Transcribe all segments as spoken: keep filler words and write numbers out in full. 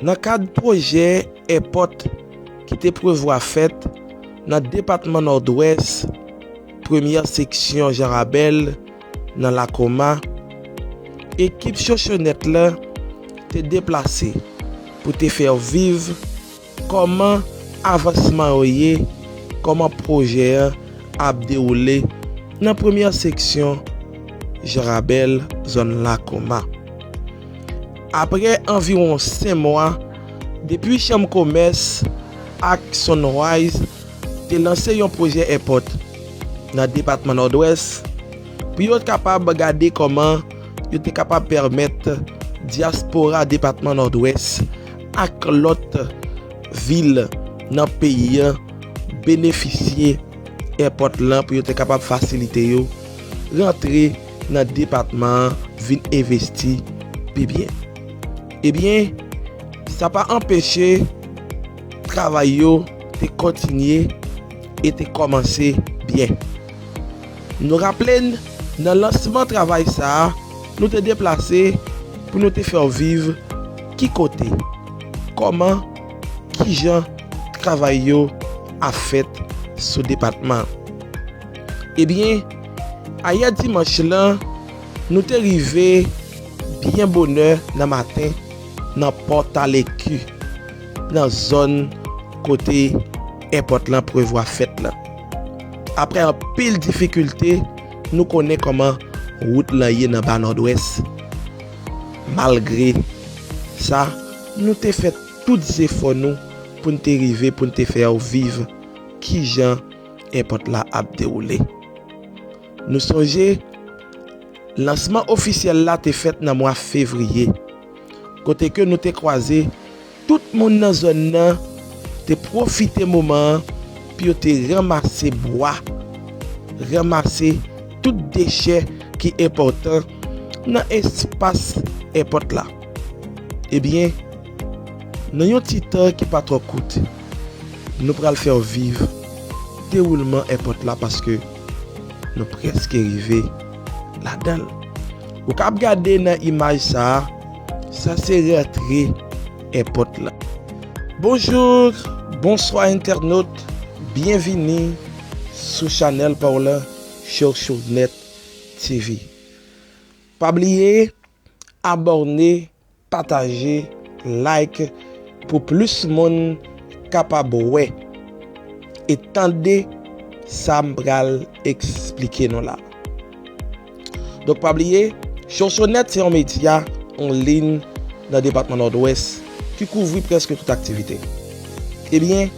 Nan kad pwojè èpòt ki te prevwa fèt nan depatman Nòdwès, premyè seksyon Jan Rabèl nan Lakoma, ekip Chochonèt la te deplase pou te fè w viv kòman avansman yo ye, kòman pwojè an ap dewoule nan premyè seksyon Jan Rabèl, zòn Lakoma. Apre anviwon senk mwa depi Chanm Komès ak Sunrise te lanse yon pwojè èpòt nan depatman Nòdwès pou yo kapab gade kòman yo te kapab pèmèt dyaspora depatman Nòdwès ak lòt vil nan peyi a benefisye èpòt lan pou yo te kapab fasilite yo rantre nan depatman an vin envesti pi byen. Ebyen, sa pa anpeche travay yo te kontinye e te kòmanse byen. Nou raple n, nan lansman travay sa a, nou te deplase pou nou te fè w viv ki kote, kòman, kijan travay yo ap fèt sou depatman an. Ebyen, ayè dimanch lan, nou te rive byen bonè nan maten nan Pòtaleki, nan zòn kote èpòt lan prevwa fèt lan. Apre anpil difikilte, nou konnen kòman wout lan ye nan Ba Nòdwès. Malgre sa, nou te fè tout zefò nou pou n te rive, pou n te fè w viv kijan èpòt la ap dewoule. Nou sonje, lansman ofisyèl la te fèt nan mwa fevriye, kote ke nou te kwaze tout moun nan zòn nan te pwofite moman an pou yo te ranmase bwa, ranmase tout dechè ki enpòtan nan espas èpòt la. Ebyen, nan yon ti tan ki pa twò kout, nou pral fè w viv dewoulman èpòt la paske nou prèske rive ladan l. Ou k ap gade nan imaj sa a, sa se rantre èpòt la. Bonjou, bonswa entènot, byenvini sou chanèl pa w la, Chorchonnet T V. Pa bliye abòne, pataje, like pou plis moun kapab wè e tande sa m pral eksplike nou la. Donk, pa bliye, Chorchonnet se yon medya an liy nan depatman Nòdwès ki kouvri prèske tout aktivite. Ebyen,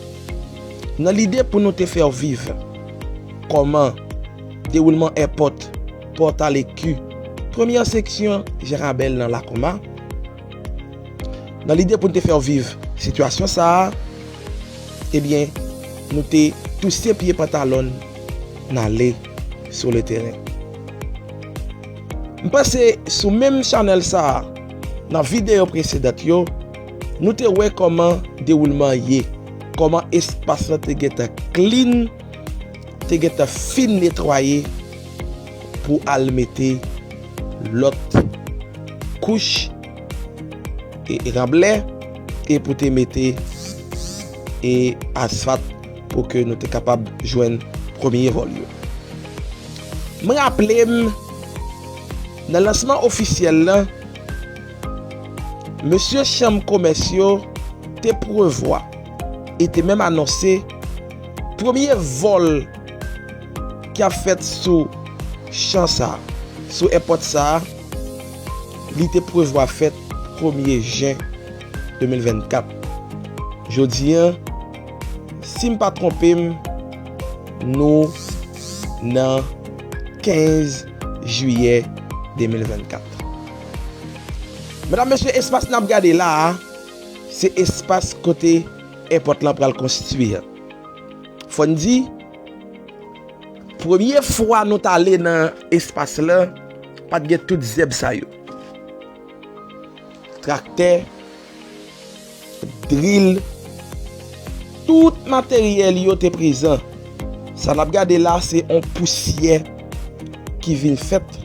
nan lide pou nou te fè w viv kòman dewoulman èpòt Pòtaleki, premyè seksyon Jan Rabèl nan Lakoma, nan lide pou n te fè w viv sitiyasyon sa a, ebyen, nou te touse pye pantalon n, n ale sou le teren. M panse sou menm chanèl sa a, nan videyo presedan yo, nou te wè kòman dewoulman an ye, kòman espas lan te gentan clean, te gentan fin netwaye pou al mete lòt kouch e ranblè e pou te mete e asfalt pou ke nou te kapab jwenn premye vòl yo. M raple m, nan lansman ofisyèl lan, mesye chanm komès yo te prevwa e te menm anonse premye vòl ki ap fèt sou chan sa a, sou èpòt sa a, li te prevwa fèt premye jen de mil vennkat. Jodi a, si m pa twonpe m, nou nan kenz jiyè de mil vennkat. Medam, mesye, espas n ap gade la a, se espas kote èpòt lan pral konstwi a. Fò n di, premye fwa nou t ale nan espas lan, pa t gen tout zèb sa yo. Traktè, dril, tout materyèl yo te prezan. Sa n ap gade la, se yon pousyè ki vin fèt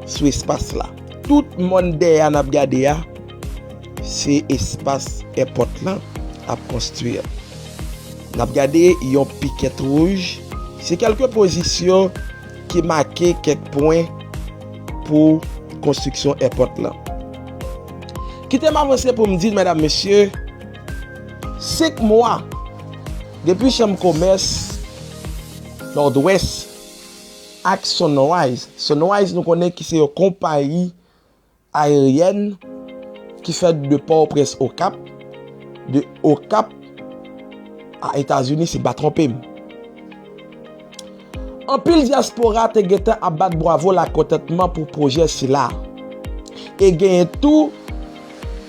sou espas la. Tout mòn dèyè a n ap gade a, se espas èpòt lan ap konstwi. N ap gade yon pikèt wouj. Se kèlke pozisyon ki make kèk pwen pou konstriksyon èpòt lan. Kite m avanse pou m di n, medam, mesye, senk mwa depi chanm komès Nòdwès ak Sunrise. Sunrise, nou konnen ki se yon konpayi aeryèn ki fèt de Pòtoprens Okap, de Okap a Etazini, si m pa twonpe m. Anpil dyaspora te gentan ap bat bwavo lakontantman pou pwojè sila. E genyen tou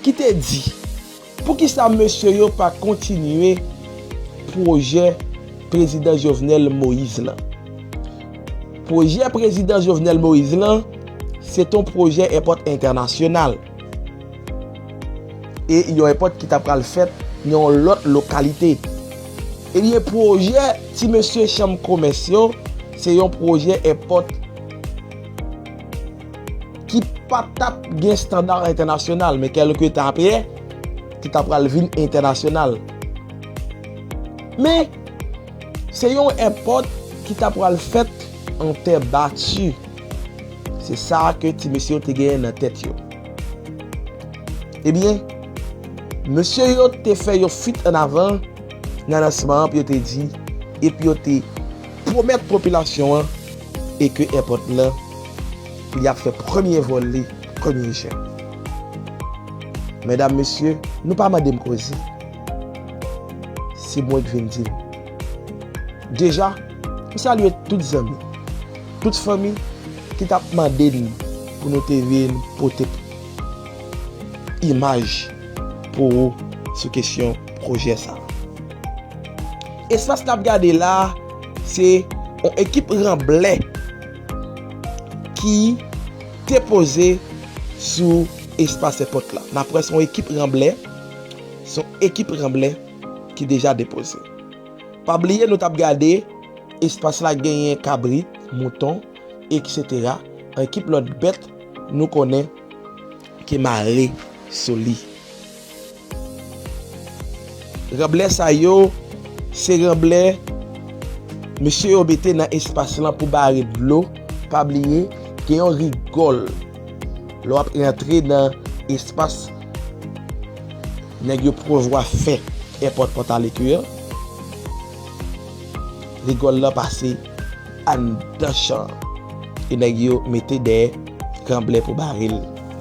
ki te di, poukisa mesye yo pa kontinye pwojè Prezidan Jovenel Moïse lan? Pwojè Prezidan Jovenel Moïse lan, se t on pwojè èpòt entènasyonal. E yon èpòt ki ta pral fèt nan yon lòt lokalite. Ebyen, pwojè ti mesye chanm komès yo, se yon pwojè èpòt ki pa t ap gen estanda entènasyonal, men kèlke tan apre, ki ta pral vin entènasyonal. Men, se yon èpòt ki ta pral fèt an tè bati. Se sa ke ti mesye yo te genyen nan tèt yo. Ebyen, mesye yo te fè yon fit ann avan nan lansman an, pou yo te di, epi yo te pwomèt popilasyon an, e ke èpòt lan, li ap fè premye vòl li premye jen. Medam, mesye, nou pa mande m koze. Se mwen ki vin di l. Deja, m salye tout zanmi, tout fanmi ki t ap mande n pou nou te vin pote imaj pou ou sou kesyon pwojè sa a. Espas n ap gade la a, se yon ekip Ranblè ki depoze sou espas èpòt la. N ap wè se yon ekip Ranblè, se yon ekip Ranblè ki deja depoze. Pa bliye nou t ap gade espas la genyen kabrit, mouton, etsetera. Ekip lòt bèt nou konnen ki mare sou li. Ranblè sa yo, se ranblè mesye yo mete nan espas lan pou bare dlo. Pa bliye, gen yon rigòl. Lè w ap rantre nan espas nèg yo prevwa fè èpòt Pòtalekwi an, rigòl lan pase anndan chan an. E nèg yo mete dèyè ranblè pou bare l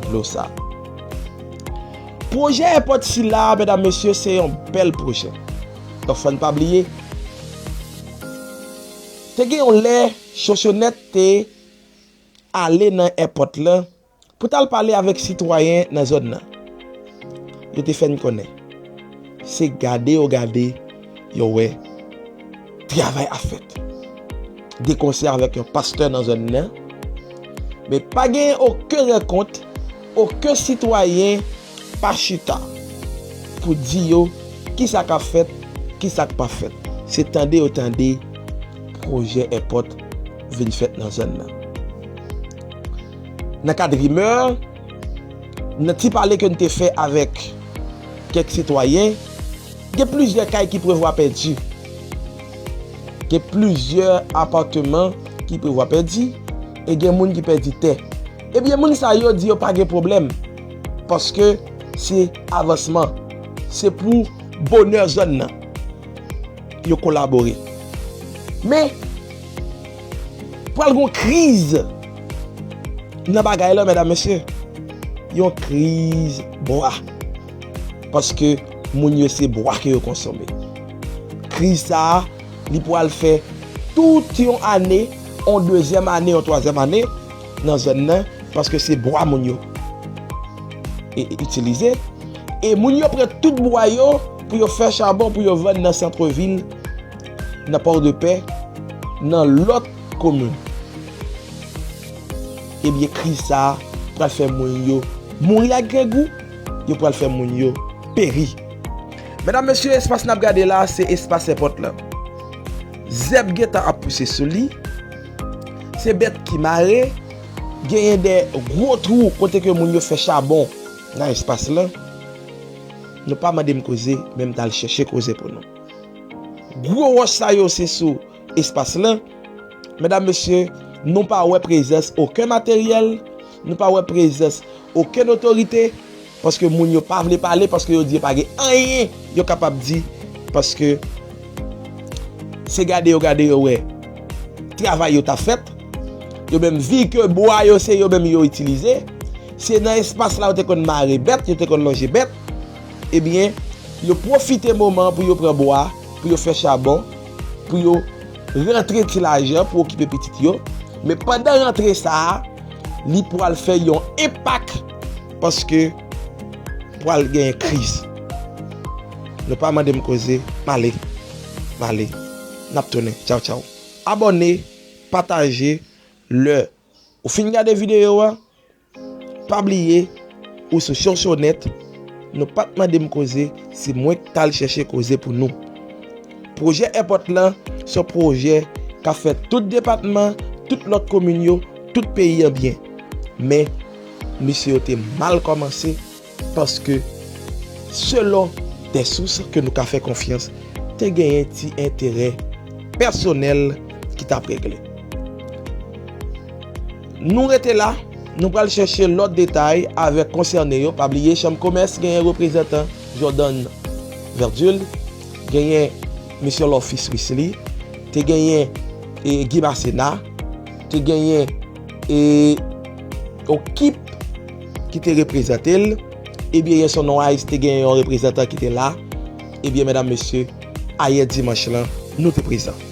dlo sa. Pwojè èpòt sila, medam, mesye, se yon bèl pwojè. Donk, fò n pa bliye, te gen yon lè, Chochonèt te ale nan èpòt lan pou t al pale avèk sitwayen nan zòn nan. Yo te fè n konnen, se gade yo gade, yo wè travay ap fèt. De konsè avèk yon pastè nan zòn nan. Men pa gen okenn rankont, okenn sitwayen pa chita pou di yo kisa k ap fèt, kisa k p ap fèt. Se tande yo tande pwojè èpòt vin fèt nan zòn nan. Nan kad rimè, nan ti pale ke n te fè avèk kèk sitwayen, gen plizyè kay ki prevwa pèdi. Gen plizyè apatman ki prevwa pèdi, e gen moun ki pèdi tè. Ebyen, moun sa yo di yo pa gen pwoblèm, paske se avansman, se pou bonè zòn nan. Yo kolabore. Men, pral gon kriz nan bagay la, medam, mesye. Yon kriz bwa. Paske moun yo se bwa ke yo konsome. Kriz sa a, li pral fè tout yon ane, yon dezyèm ane, yon twazyèm ane nan zòn nan, paske se bwa moun yo e, e itilize. E moun yo pran tout bwa yo pou yo fè chabon, pou yo vann nan santvil, nan Pòdepè, nan lòt komin. Ebyen, kriz sa a pral fè moun yo mouri ak grangou, yo pral fè moun yo peri. Medam, mesye, espas n ap gade la, se espas èpòt lan. Zèb gentan ap pouse sou li. Se bèt ki mare. Genyen de gwo twou kote ke moun yo fè chabon nan espas lan. Nou pa mande m koze, men m t al chèche koze pou nou. Gwo wòch sa yo se sou espas lan. Medam, mesye, nou pa wè prezans okenn materyèl, nou pa wè prezans okenn otorite, paske moun yo pa vle pale, paske yo di yo pa gen anyen yo kapab di, paske se gade yo gade yo wè travay yo t ap fèt. Yo menm vi ke bwa yo se yo menm yo itilize. Se nan espas la yo te konn mare bèt, yo te konn lonje bèt. Ebyen, yo pwofite moman an pou yo pran bwa, pou yo fè chabon, pou yo rantre ti lajan pou okipe pitit yo. Men pandan rantre sa a, li pwal fè yon enpak paske pwal genyen kriz. Nou pa mande m koze, m ale. M ale. N ap tounen. Tchaw, tchaw. Abòne, pataje, lè ou fin gade videyo a, pa bliye, ou sou Chonchonèt, nou pa t mande m koze, se mwen k t al chèche koze pou nou. Pwojè èpòt lan, se yon pwojè k ap fè tout depatman, tout lòt komin yo, tout peyi an byen. Men, misye yo te mal kòmanse, paske, selon de sous ke nou ka fè konfyans, te genyen ti enterè pèsonèl ki t ap regle. Nou rete la, nou pral chèche lòt detay avèk konsène yo. Pa bliye, chanm komès genyen reprezantan Jordan Verdul, genyen mesye Lofis Wisly, te genyen e, Guy Masséna, te genyen e, Okip ki te reprezante l, ebyen Yenson Wise te genyen yon reprezantan ki te la, ebyen medam, mesye, ayè dimanch lan, nou te prezan.